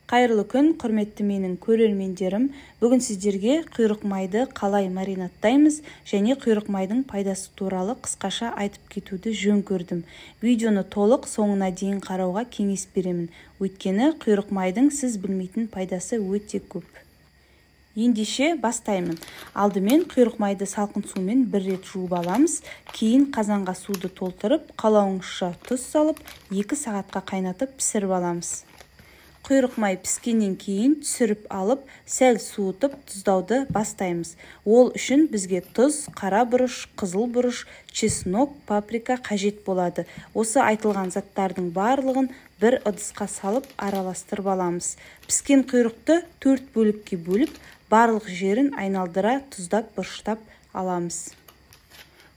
Қайырлы күн, құрметті менің көрермендерім. Бүгін сіздерге құйрық майды қалай маринадтаймыз және құйрық майдың пайдасы туралы қысқаша айтып кетуді жөн көрдім. Видеоны толық соңына дейін қарауға кеңес беремін. Өйткені құйрық майдың сіз білмейтін пайдасы өте көп. Ендеше бастаймын. Алдымен құйрық майды салқын сумен бір рет жуып аламыз. Кейін қазанға суды толтырып, қалауыңызша тұз салып, 2 сағатқа қайнатып пісіріп аламыз. Құйрық май піскеннен кейін түсіріп алып, сәл суытып тұздауды бастаймыз. Ол үшін бізге тұз, қара бұрыш, қызыл бұрыш, чеснок, паприка қажет болады. Осы айтылған заттардың барлығын бір ыдысқа салып араластырып аламыз. Піскен құйрықты 4 бөлікке бөліп, барлық жерін айналдыра тұздап бұрыштап аламыз.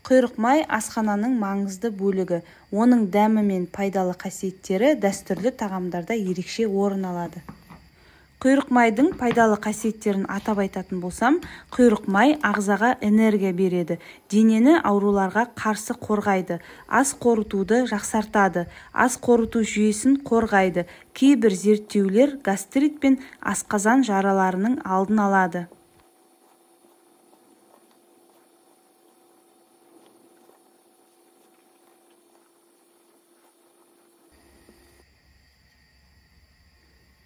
Құйрық май асхананың маңызды бөлігі. Оның дәмі мен пайдалы қасиеттері дәстүрлі тағамдарда ерекше орын алады. Құйрық майдың пайдалы қасиеттерін атап айтатын болсам, құйрық май ағзаға энергия береді, денені ауруларға қарсы қорғайды, ас қорытуды жақсартады, ас қорыту жүйесін қорғайды. Кейбір зерттеулер гастрит пен асқазан жараларының алдын алады.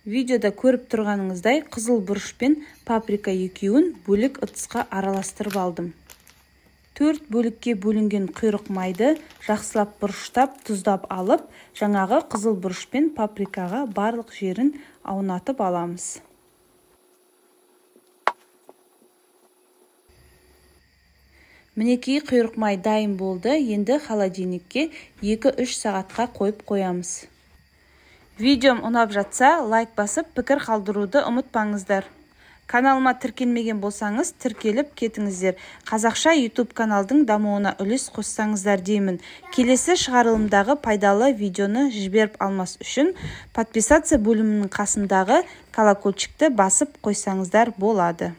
Видеода көріп тұрғаныңыздай, қызыл бұрыш пен паприка екеуін бөлек ыдысқа араластырып алдым. 4 бөлікке бөлінген құйрық майды жақсылап бұрыштап, тұздап алып, жаңағы қызыл бұрыш пен паприкаға барлық жерін аунатып аламыз. Мінекей, құйрық май дайын болды. Енді холодильникке 2-3 сағатқа қойып қоямыз. Видеом ұнап жатса, лайк басып, пікір қалдыруды ұмытпаңыздар. Каналыма тіркелмеген болсаңыз, тіркеліп кетіңіздер. Қазақша YouTube каналдың дамуына үлес қоссаңыздар деймін. Келесі шығарылымдағы пайдалы видеоны жіберіп алмас үшін подписаться бөлімінің қасындағы колокольчикті басып қойсаңыздар болады.